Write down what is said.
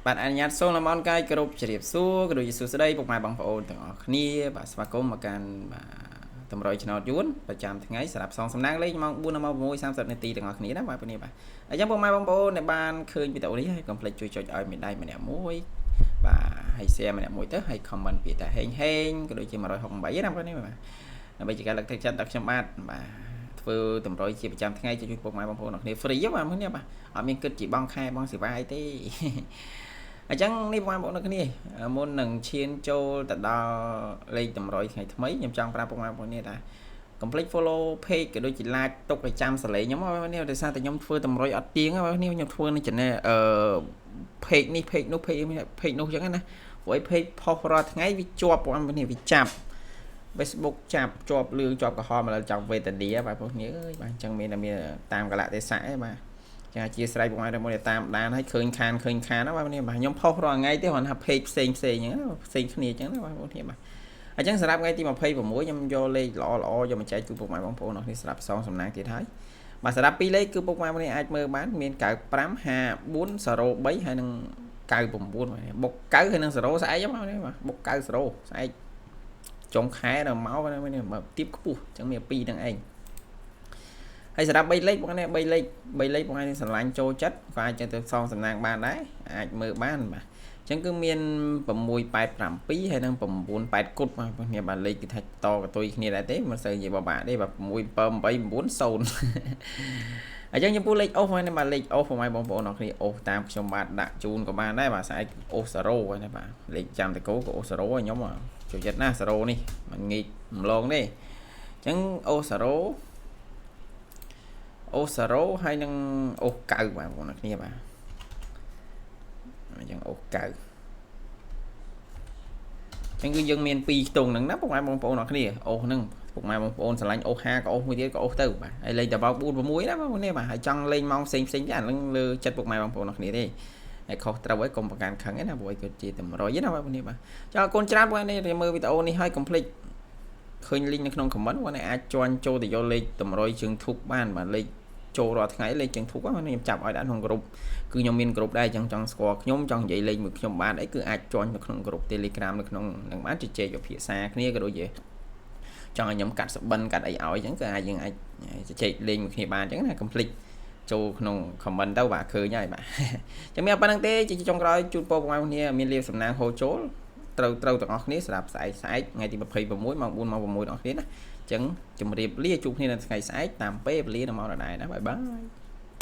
បាទអនុញ្ញាតសូមលំអរកាយគ្រប់ជ្រាបសួរក៏ដូចជាសួស្តីពុកម៉ែបងប្អូនទាំងអស់គ្នាបាទស្វាគមន៍មកកាន់បាទតម្រុយឆ្នោតយួនប្រចាំថ្ងៃសម្រាប់សងសំណាងលេខម៉ោង4ដល់ម៉ោង6:30នាទីទាំងអស់គ្នាណាបាទនេះបាទអញ្ចឹងពុកម៉ែបងប្អូនដែលបានឃើញវីដេអូនេះហើយកុំភ្លេចជួយចុចឲ្យមេដៃម្នាក់មួយបាទហើយ share ម្នាក់មួយទៅហើយ comment ពាក្យថាហេងហេងក៏ដូចជា168ណាបងប្អូននេះបាទដើម្បីជាការលើកទឹកចិត្តដល់ខ្ញុំបាទបាទធ្វើតម្រុយជាប្រចាំថ្ងៃជួយពុកម៉ែបងប្អូនអរគ្នា free បាទនេះបាទអត់មានគិតជាបងខែបងសេវាអីទេអញ្ចឹងនេះបងប្អូនគ្នាមុននឹងឈានចូលទៅដល់លេខតម្រុយថ្ងៃថ្មីខ្ញុំចង់ប្រាប់ពុកម៉ែបងប្អូននេះថាកុំភ្លេច follow page ក៏ដូចជា like ទុកឲ្យចាំសលេងខ្ញុំបងប្អូននេះដោយសារតែខ្ញុំធ្វើតម្រុយអត់ទៀងបងប្អូននេះខ្ញុំធ្វើនៅ channel page នេះ page នោះ page page នោះអញ្ចឹងណាព្រោះឯ page ផុសរាល់ថ្ងៃវាជាប់បងប្អូននេះវាចាប់ Facebook ចាប់ជាប់លឿងជាប់ក្រហមឥឡូវចង់វេទនាបាទបងប្អូនអើយបាទអញ្ចឹងមានតែមានតាមកលៈទេសៈឯងបាទចាអធិស្ឋានបងប្អូនមួយតាមដានឲ្យឃើញខានឃើញខានណាបាទនេះបាទខ្ញុំផុសរាល់ថ្ងៃទេគ្រាន់ថា page ផ្សេងផ្សេងអញ្ចឹងផ្សេងគ្នាអញ្ចឹងណាបងប្អូនគ្នាបាទអញ្ចឹងសម្រាប់ថ្ងៃទី26ខ្ញុំយកលេខល្អល្អយកមកចែកជូនពុកម៉ែបងប្អូនអរគ្នាសម្រាប់សងសំណាងទៀតហើយបាទសម្រាប់ពីរលេខគឺពុកម៉ែបងប្អូនអាចមើលបានមាន95 54 03ហើយនិង99បុក9ហើយនិង0ស្អែកហ្នឹងបាទបុក9 0ស្អែកចុងខែដល់មកនេះបើទៀបខ្ពស់អញ្ចឹងមាន2ហ្នឹងឯងហើយសម្រាប់3លេខបងនេះ3លេខ3លេខបងឯងស្រឡាញ់ចូលចិត្តក៏អាចទៅសងសំណាងបានដែរអាចមើលបានបាទអញ្ចឹងគឺមាន687ហើយនិង98គត់បាទបងនេះបាទលេខគឺថាតកតុយគ្នាដែរទេមិនសូវនិយាយបបាក់ទេបាទ6 7 8 9 0អញ្ចឹងចំពោះលេខអូសហ្នឹងបាទលេខអូសបងប្អូនអរគ្នាអូសតាមខ្ញុំបាទដាក់ជូនក៏បានដែរបាទស្អែកអូស0ហើយណាបាទលេខចាំតកោក៏អូស0ឲ្យខ្ញុំចូលចិត្តណា0នេះមិនងាយម្លងទេអញ្ចឹងអូស0អូស0ហើយនឹងអូស9បាទបងប្អូនគ្នាបាទអញ្ចឹងអូស9អញ្ចឹងគឺយើងមាន2ខ្ទង់ហ្នឹងណាពុកម៉ែបងប្អូនអរគ្នាអូសហ្នឹងពុកម៉ែបងប្អូនស្រឡាញ់អូស5ក៏អូសមួយទៀតក៏អូសទៅបាទហើយលេងតែបោក4 6ណាបងប្អូននេះបាទហើយចង់លេងម៉ោងផ្សេងផ្សេងទៀតអាហ្នឹងលើចិត្តពុកម៉ែបងប្អូនអរគ្នាទេហើយខុសត្រូវហើយកុំប្រកាន់ខឹងឯណាព្រោះឯគឺជាតម្រុយណាបងប្អូននេះបាទចាអរគុណច្រើនបងប្អូននេះមើលវីដេអូនេះហើយកុំភ្លេចឃើញ link នៅក្នុង comment បងប្អូនអាចជន់ចូលទៅយកលេខតម្រុយជើងធូបបានបាទលេខចូលរាល់ថ្ងៃលេខជើងធូបខ្ញុំចាប់ឲ្យដាក់ក្នុងក្រុមគឺខ្ញុំមានក្រុមដែរអញ្ចឹងចង់ស្គាល់ខ្ញុំចង់និយាយលេខមួយខ្ញុំបានអីគឺអាចជន់នៅក្នុងក្រុម Telegram នៅក្នុងនឹងបានជជែកពិភាក្សាគ្នាក៏ដូចជាចង់ឲ្យខ្ញុំកាត់សបិនកាត់អីឲ្យអញ្ចឹងគឺអាចយើងអាចជជែកលេងមួយគ្នាបានអញ្ចឹងណាកុំភ្លេចចូលក្នុង comment ទៅបាទឃើញហើយបាទចឹងមានប៉ុណ្្នឹងទេជាចុងក្រោយជូនពរបងប្អូនគ្នាមានលាភសំណាងហូរចូលត្រូវត្រូវទាំងអស់គ្នាសម្រាប់ស្អែកស្អែកថ្ងៃទី26ម៉ោង4ម៉ោង6ទាំងអស់គ្នាណាអញ្ចឹងជម្រាបលាជួបគ្នានៅថ្ងៃស្អែកតាមពេលវេលានៅម៉ោងដដែលណាbye bye.